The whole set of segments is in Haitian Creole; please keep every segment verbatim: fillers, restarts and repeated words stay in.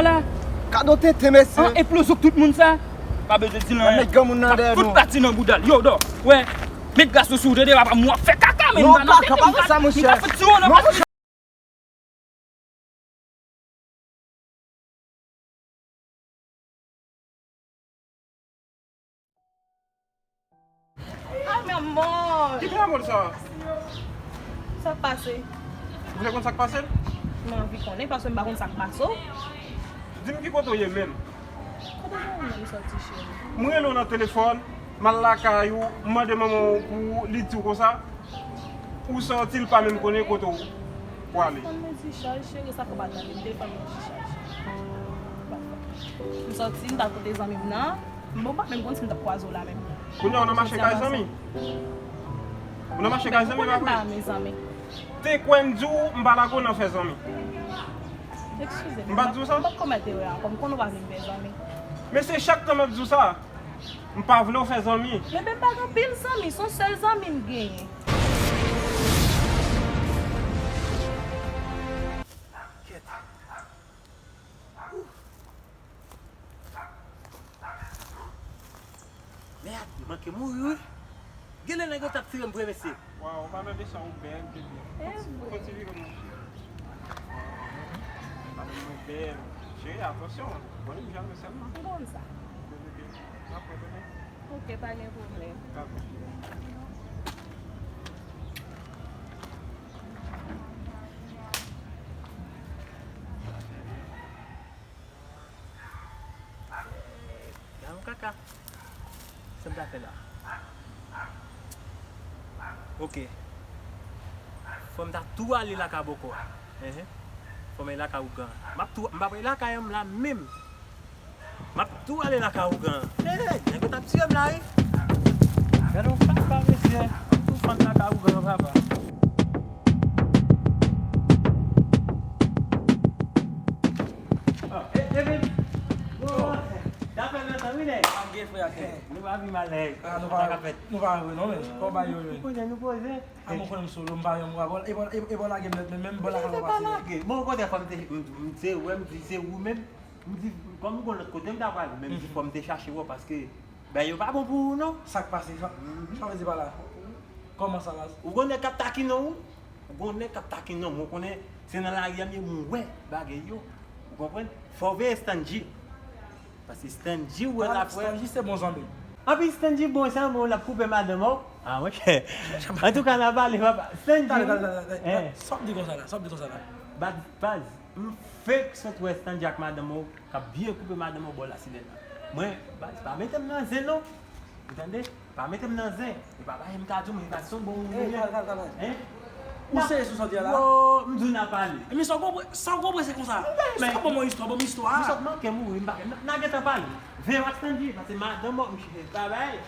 La. Gade yon tenten, mesye. An, enplozyon tout moun sa. Pa bezwen di l anyen. Nèg granmoun nan dèyè nou. Fout pati nan bouda l. Yo, dò. Wè. Met gras sou ou, tande, papa, m w ap fè kaka, men. Non, kaka, pa fè sa, monchè. Non, monchè. Ay, men mò! Ki granmoun sa? Sa k pase? Ou vle konn sa k pase? Mwen anvi konnen, paske m pa konn sa k pase w. Di m ki kote w ye menm? Kote w ye menm sòti, cheri? M rele w nan telefòn, m al lakay ou, m mande manman w pou li di w konsa. Ou sòti, l pa menm konnen kote w prale. Telefòn mwen dichaj, cheri, sa fè w pa tande m, telefòn mwen dichaj. M sòti, m t al kote zanmi m nan. Bon, m pa menm konn si m t ap kwaze w la menm. Kounye a, w nan mache kay zanmi? Ou nan mache kay zanmi, pa vre? Ou konnen m pa renmen zanmi. Te kwè m di w, m pa lage w nan fè zanmi. Eskize m, m pa di w sa? M p ap komèt erè ankò, m konnen w pa vle m fè zanmi. Men se chak tan m ap di w sa. M pa vle w fè zanmi. Men, men m pa gen anpil zanmi, se yon sèl zanmi m genyen. Mèd, m manke mouri, wi. Genlè nèg yo t ap tire m vre, mesye. Waw, an palan de sa, ou bèl, bebe. Fò ti vire, monchè. Madanm mwen bèl. Cheri, atansyon. Bon, li jan sèlman. M konn sa. Bebe, m ap pran tande. Ok, pa gen pwoblèm. Dakò. Gade yon kaka. Sa m ta fè la? Ok. Fò m ta tou ale lakay bòkò a. Enhen. Fò m ale lakay ougan. M ap tou, m p ap rete lakay an m la menm. M ap tou ale lakay ougan. Hey, nèg yo t ap tiye m la, wi. Gade yon papa, mesye. M tou fann lakay ougan an, papa. Ah, e, e, men, oh, sa fè lontan, wi, nèg. Pa gen frè atè. Nou pa pi mal, nèg. Ah, nou pa, nou pa vre, non, men. Kòman yo, men? Ou konnen nou poze. Ah, mwen konnen m solo, m pa yon mwa bòl. E bò, e, e bò lage m nèt, men menm bò lakay ou pase. Lage. Bon, okontrè, fò m te, m, m, se, wè, m di, se ou menm. M di, kòm m gon lòt kote m ta pral, men m di fò m te chache wè w paske bagay yo pa bon pou ou non. Sa k pase? Sa, sa vle di pa la? Kòman sa, baz? Ou gon nèg k ap takinnen w, ou gon nèg k ap takinnen w, mwen konnen se nan lari a m ye, mwen wè bagay yo. Ou konprann? Fò w veye Stanji. Paske Stanji ou wè la, frè. Stanji se bon zanmi. Anpi Stanji bon zanmi w, l ap koupe madanm ou. Ah, monchè. Antouka, n a pale, papa. Stanji. Talè, talè, talè, talè. Sa w ap di konsa la? Sa w ap di konsa la? Baz, baz. M fenk sot wè Stanji ak madanm ou k ap byen koupe madanm ou bò lasilèn nan. Mwen, baz, pa mete m nan zen non. Ou tande? Pa mete m nan zen. E pa bagay m ka di w, men e pa se yon bon moun ou ye. Talè, talè, talè. Hein? Ou serye sou sa w di a la? Yo, m di w n a pale. Men sa w konprann, sa w konprann se konsa. Sa w ban mwen istwa, ban m istwa a. M sot manke mouri, m pa, n a, n a gentan pale. Ven w ak Stanji, paske madanm ou, m chèche travay.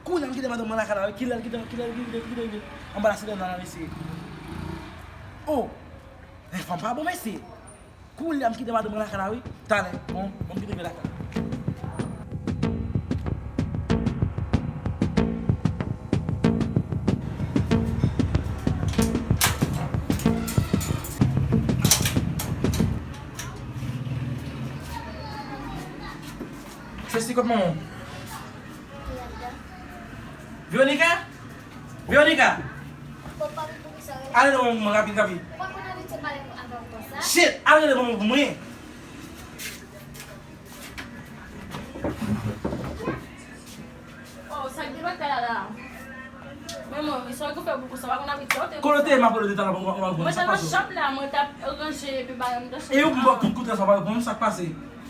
Kounye a m kite madanm mwen lakay la, wi. Kilè l kite, kilè l kite, kilè l kite, kilè l kite. Anba lasilèn nan, mesye. Oh! Nèg fanm pa bon, mesye. Kounye a m kite madanm mwen lakay la, wi. Talè, bon, bon, m kite l lakay la. Tracy, kot manman w? Veronica? Veronica! Ale nan manman w rapid, rapid. Shit! Ale nan manman w pou mwen. Oh, sa k gen lakay la la? Men mwen, men sa w fè pou sa, w pa konn abitye w te. Kote w te ye, m ap rele w talè, w ap, w ap, w ap, sa k pase? Mwen te nan chanm la, mwen t ap ranje epi bagay m te. E ou pou, pou koute sa, pa reponn, sa k pase?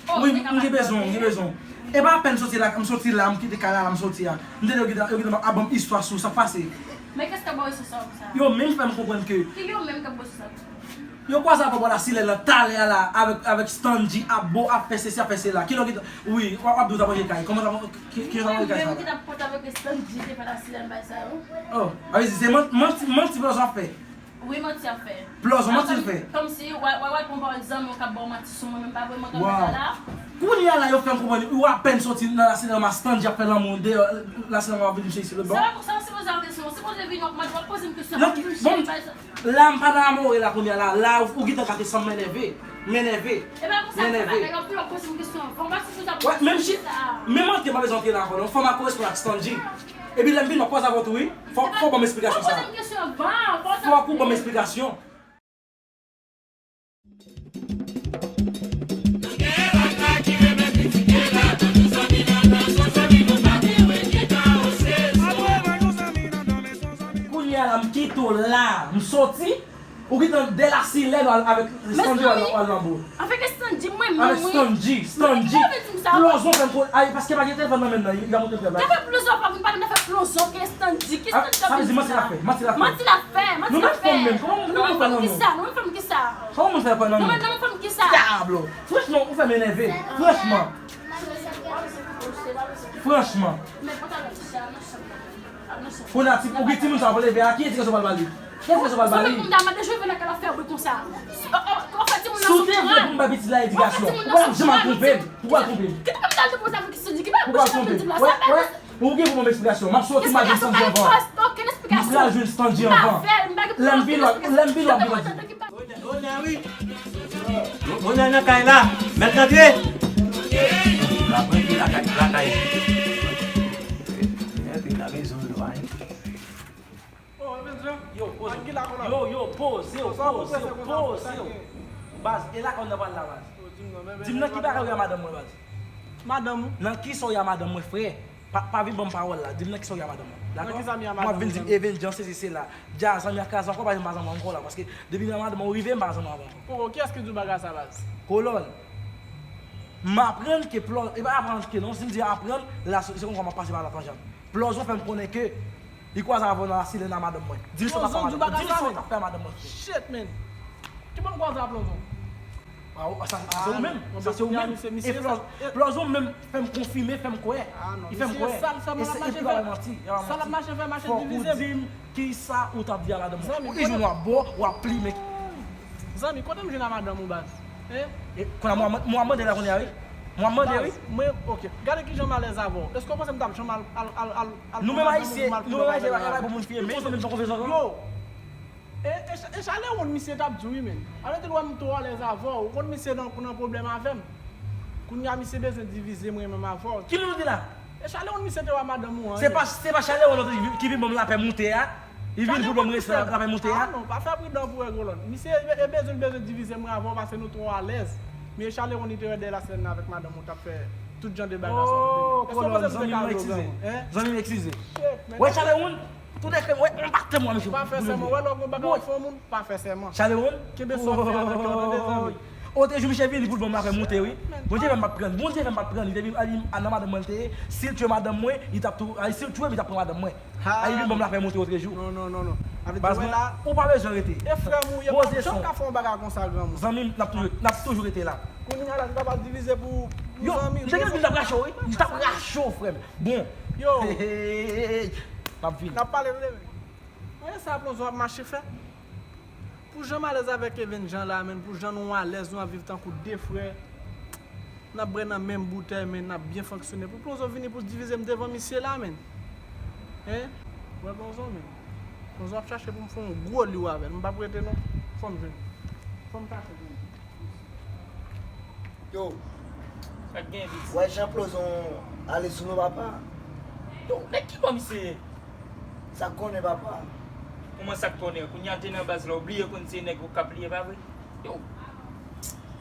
Wi, m gen bezwen w, m gen bezwen w. E pa apèn soti la, m soti la, m kite kay la, la m soti a. M tande yo gentan, yo gentan ap ban m istwa sou sa k pase. Men kiyès k ap ba w istwa sa konsa? Yo menm fè m konprann ke. Ki yo menm k ap ba w istwa sa konsa? Yo kwaze avè w bò lasilèn nan talè a la, avèk, avèk Stanji ap bo, ap fè sesi, ap fè sela. Kilè w gentan, wi, w ap, w ap di w t ap ranje kay. Kòman w t ap, ki, ki jan w ranje kay sa la? Ou menm ki t ap konn avèk Stanji te fè lasilèn bay sa yo? Oh, a vle di se man-, manti, manti, manti w ap fè. Wi, manti ap fè. Plòzon manti l fè. Kòmsi, w a, w a, w a pran pawòl zanmi w k ap ba w manti sou mwen, men pa vre, mwen k ap fè sa la. Kounye a la, yo fè m konprann, ou apèn soti nan lasilèn, Stanji ap fè lanmou deyò, lasilèn ap vin chèche lòt bò. Se pa pou sa, se Poze w kesyon, ou sipoze vin w ap mande, w ap poze m kesyon. Non, bon, la, m pa nan amore la kounye a la. La, ou gentan gate san m, m enève. M enève. E pa konsa m fè bagay, w ap vin w ap poze m kesyon anvan. M pa sipoze ap poze m kesyon sa. Menm antre, m pa bezwen antre la ankò non. Fò m ap koresponn ak Stanley. Epi lè m vin, m ap kwaze avè w tou, wi. Fò, fò w ban m esplikasyon sa. Fò w poze m kesyon anvan. Fò w ban m esplikasyon. Kounye a la, m kite w la, m soti. Ou gentan dèlasilè nou al avèk Stanley w al nan boul. Avèk Stanley, mwen menm, avèk Stanley, Stanley. Plonzon fè m ko-, ay, paske pa gen telefòn nan men l nan, li ka montre frè m. Afè plonzon, pa vin pale m afè plonzon, ke Stanley, ki Stanley. Sa vle di manti l ap fè, manti l ap fè. Manti l ap fè, manti l ap fè. Nou menm fanm menm, kòman nou fè nan nou? Nou menm fanm kisa, nou menm fanm kisa? Kòman moun fè pran nan nou? Nou menm fanm kisa? Dyab! Franchman, ou fè m enève. Franchman. Franchman. Kounye a, ti, ou gen timoun sa w ap leve a, ki edikasyon w pral ba li? Ki edikasyon w pral ba li? Sa fè moun ta mande jwe nan kè l ap fè bri konsa. Si w te vle pou m bay pitit la edikasyon, ou pa t ap janm al twonpe m. Ou pa t twonpe m. Ki te konn al depoze avèk Stanley? Ki pa bouch ou ap di la? Sa pa. Ou gen pou ban m esplikasyon. M ap soti, m al jwenn Stanley anvan. M pral jwenn Stanley anvan. Lè m vin, lè m vin, w ap vin. Bonè, wi. Bonè nan kay la. Mèt rantre. Lakay, lakay. Mèt la rezon yo, ay. Yo, poze w. Yo, yo, poze w, poze w, poze w. Baz, e lakay w nan pral la, baz. Di m nan ki bagay ou ye a madanm mwen, baz. Madanm ou? Nan kisa w ye a madanm mwen, frè? Pa, pa vin ban m pawòl la. Di m nan kisa w ye a madanm mwen. Dakò? Nan kisa m ye a madanm ou, zanmi? M ap vin di m Evenjan sesi sela. Dja zanmi ak kraze ankò, pa janm pa zanmi ankò la. Paske depi nan madanm mwen ou rive, m pa zanmi ankò. Poko, kiyès ki di w bagay sa, baz? Kolòn. M aprann ke plò, e pa aprann ke non, si m di aprann, la se, se konsa m ap pase pa latanjan. Plòzon fè m konnen ke li kwaze avè w nan lasilè nan madanm mwen. Di m sa w t ap fè a madanm mwen. Di m sa w t ap fè a madanm mwen. Shit, man. Ki bò m kwaze a Plòzon? Ah, sa, sa se ou menm. Sa se ou menm. E Plòz-, Plòzon menm fè m konfime, fè m kwè. Li fè m kwè. E se, e pi pa manti. Sa l ap mache fè, mache divize m. Fòk ou di m kisa ou t ap di a madanm mwen. Ou di nou ap bo, w ap plimen. Zanmi, kote m jwenn a madanm ou, baz? Hein? E, kounye a, mwen, mwen ap mande la kounye a, wi. Mwen ap mande, wi. Baz, mwen, ok. Gade kijan m alèz avè w. Èske w panse m t ap janm al, al, al, al, al pran madanm ou pou m al fè bagay avè l? Nou menm ayisyen, nou menm ayisyen, pa ka bay pou moun fiye men, nou menm jan konfyans avè w. Yo! E, e, e Chalerone, misye t ap di w, wi, men. Alò, te dwa m twò alèz avè w. Ou konn misye nan, nan pwoblèm avè m. Kounye a, misye bezwen divize mwen menm avè w. Ki nou di la? E Chalerone, misye te wè madanm ou an. Se pa, se pa Chalerone ki vin ban m lapè moute a? Li vin pou ban m lapè moute a? Ah non, pa fè pridan pou wè Kolòn. Misye e, e bezwen, bezwen divize mwen avè w paske nou twò alèz. Men Chalerone, li te wè dèyè lasèn nan avèk madanm ou t ap fè tout jan de bagay sa. Oh, Kolòn, zanmi m, eskize. Zanmi m, eskize. Wè Chalerone, tout èk wè, on pa tèlman, mesye. Pa fè sèman, wè lè w gon bagay w fè yon moun, pa fè sèman. Chalerone? Kenbe sa w ap fè avèk yo, tande, zanmi. Ote jou misye vini pou l ban m lapè moute, wi. Bondye fè m pa t pran li. Bondye fè m pa t pran li. Depi a li, a nan madanm mwen li te ye, si l tchwe madanm mwen, li t ap tou, ay, si l tchwe m, li t ap pran madanm mwen. Ay, li vin ban m lapè moute otrejou. Non, non, non, non. Baz mwen, ou pa bezwen rete. E frè m ou ye, m ap janm ka fè yon bagay konsa, granmoun. Zanmi m, n ap toujou, n ap toujou rete la. Kounye a la, nou ta pral divize pou, pou zanmi. Yo, m te gen l t ap rache w, wi. M t ap rache w, frè m. Bon. Yo. Hey, hey, hey, hey, hey. M ap vini. N ap pale, tande, men. Mwen sa Plonzon ap mache fè. Pou jan m alèz avèk Evenjan la, menn, pou jan nou alèz, nou ap viv tankou de frè. N ap bwè nan menm boutèy, menn, n ap byen fonksyone. Pou Plonzon vini pou divize m devan misye la, menn. Hein? Wè Plonzon, menn. Plonzon ap chache pou m fè yon gwo liw avè l. M p ap rete non. Fò m jwenn. Fò m chache pou m. Yo. Sa k gen, Viti? Wè jan Plozon ale sou nou, papa. Yo, nèg ki bò misye ye? Sa k konnen, papa? Kòman sa k konnen? Kounye a l te nan baz la, ou bliye konn se nèg Okap li ye, pa vre? Yo.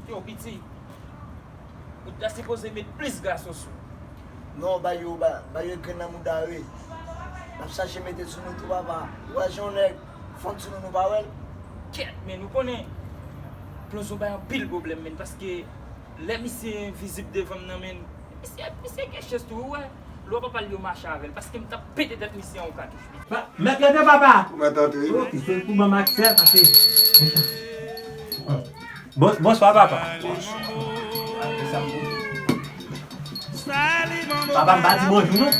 Yo, piti. Ou ta sipoze met plis gason sou ou. Non, ba yo, ba, ba yo grenn nan mouda yo. N ap chache mete sou nou tou, papa. Ou wè jan yon nèg fonn sou nou, nou pa wè l? Kèt, men nou konnen Plozon bay anpil pwoblèm, men, paske lè misye envizib devan m nan, men, misye, misye gen chans tou, ou wè. Lè w pa pale, yo mache avè l, paske m t ap pete tèt misye an yon katouch. Mèt rete, papa. Ou mèt antre. Yo, se pou ban m aksè, paske. Bon, bonswa, papa. Papa, m pa di bonjou, non.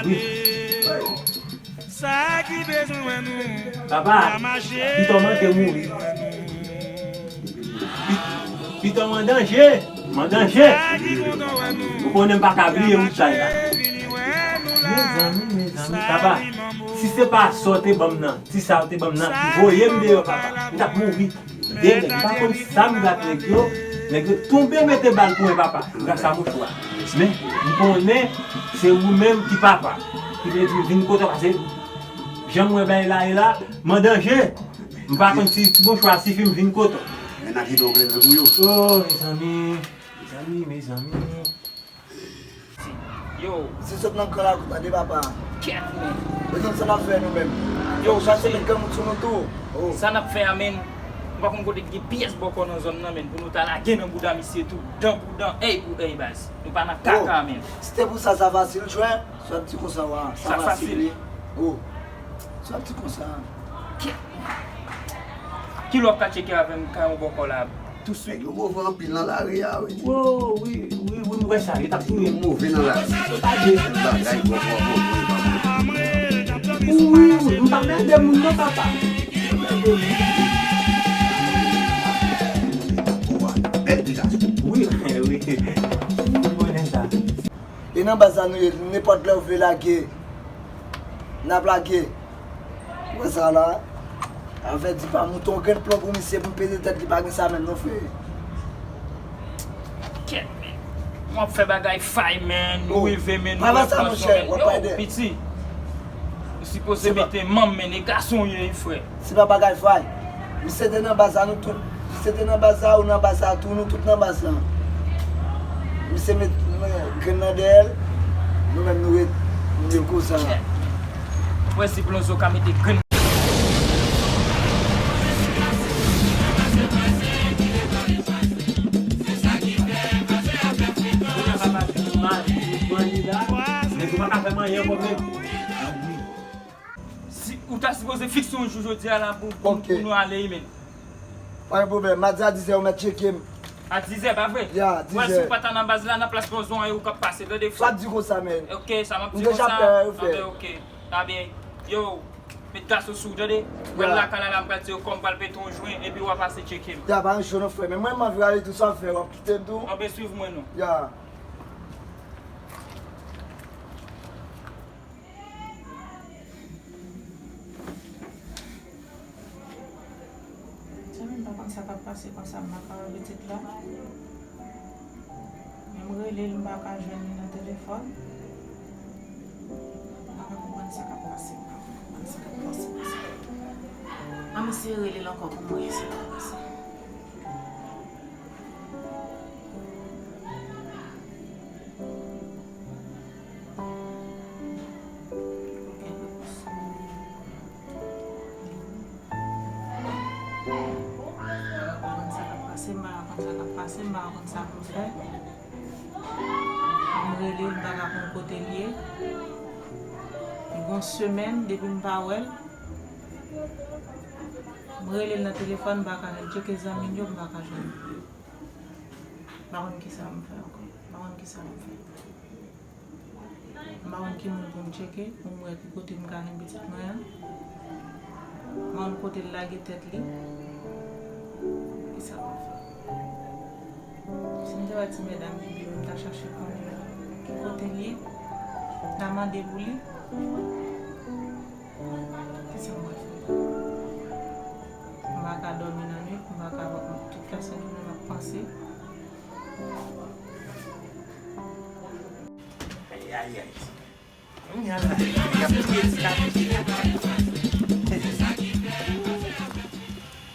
Wi. Papa, Piton manke mouri. Pi-, Piton an danje. M an danje. Ou konnen m pa ka bliye wout sa la. Yo, Mezanmi, mezanmi, papa, si se pa sa w te ban m nan, ti sa w te ban m nan, ki voye m deyò, papa, m t ap mouri. De nèg, m pa konn sa m bat nèg yo, nèg yo tonbe mete bal pou mwen, papa, gras a mouchwa. Men, m konnen se ou menm ki papa, ki vle di vin kote w, pase jan m wè bagay la ye la, m an danje. M pa konn si ti mouchwa sifi m vin kote w. Men n ap kite w klere pou yo. Oh, mezanmi, mezanmi, mezanmi. Yo. Misye sot nan gran lakou, tande papa. Kèt, men. Mezanmi, sa n ap fè nou menm? Yo, fòk chache met granmoun sou nou tou. Oh. Sa n ap fè a, men? M pa konn kote ki gen pyès bòkò nan zòn nan, men, pou nou ta lage nan bouda misye tou. Dan pou dan, èy pou èy, baz. Nou pa nan kaka, men. Si te pou sa, sa fasil, jwè. Sa w ap di konsa, wa. Sa fasil, wi. Oh. Sa w ap di konsa. Kèt. Kilè w ap ka tcheke avè m ka yon bòkò la? Touswit. Nèg yo move anpil nan lari a, wi. Wo, wi, wi, wi, m wè sa, yo t ap touye m. Move nan lari. Yo pa gen bagay bòkò move pa move. Ooh, m pa mède moun non, papa. Bèl ti gason. Wi, wi. M konnen sa. E nan baz la nou ye, nenpòt lè w vle lage, n ap lage. Ou wè sa la? Avèti pa mouton, grenn plon pou misye, pou m peze tèt li, pa gen sa menm non, frè. Kèt, men. W ap fè bagay fay, men. Nou rive, men, nou wè sa, monchè, w ap pèdi. Yo, piti. Ou sipoze mete manm, men, e gason w ye, frè. Se pa bagay fay. Misye te nan baz la, nou tout. Misye te nan baz la, ou nan baz la tou, nou tout nan baz la. Misye met, men, grenn nan dèyè l, nou menm nou ret, nou di l konsa. Ou wè si Blonzo ka mete grenn. Nèg yo pa ka fè m anyen ankò menm. Si, ou ta sipoze fikse yon jou jodi a la pou, pou, pou nou ale, men. Pa gen pwoblèm. Madi a dizè, ou mèt tcheke m. A dizè, pa vre? Ya, dizè. Wè, si w pa ta nan baz la, nan plas Blonzo an, e ou k ap pase, tande, frè. Pa di konsa, men. Ok, sa m ap di konsa. M deja pè, yo, frè. Tande, ok. Ta byen. Yo, met gason sou ou, tande. Wè, lakay la, la, m pral di yo kòm m pral pete yon jwen, epi w a pase tcheke m. Ya, pa gen cho non, frè. Men mwen, m anvi ale tou, sa w ap fè, w ap kite m tou? Anben, swiv mwen, non. Ya. Zanmi m pa konn sa k ap pase konsa, m pa ka wè pitit la. Men m rele l, m pa ka jwenn li nan telefòn. M pa ka konprann sa k ap pase, m pa ka konprann sa k ap pase konsa. Ann eseye rele l ankò pou m wè sa k ap pase. M pa konn sa k ap pase, m pa konn sa k ap pase, m pa konn sa pou m fè. M rele l, m pa ka konn kote l ye. Li gon semèn depi m pa wè l. M rele l nan telefòn, m pa ka jwenn l. Tcheke zanmi l yo, m pa ka jwenn l. M pa konn kisa m fè ankò. M pa konn kisa m fè. M pa konn ki moun pou m tcheke, pou m wè ki kote m ka jwenn pitit mwen an. M pa konn kote l lage tèt li. Kisa m ap fè? Si m te wè ti medam ki byen, m ta chache konnen ki kote l ye, m ta mande pou li. Kisa m pral fè? M pa ka dòmi nan nwit, m pa ka, tout lè se jounen m ap panse. Ay, ay, ay. Kounye a la, y ap touye ti gason.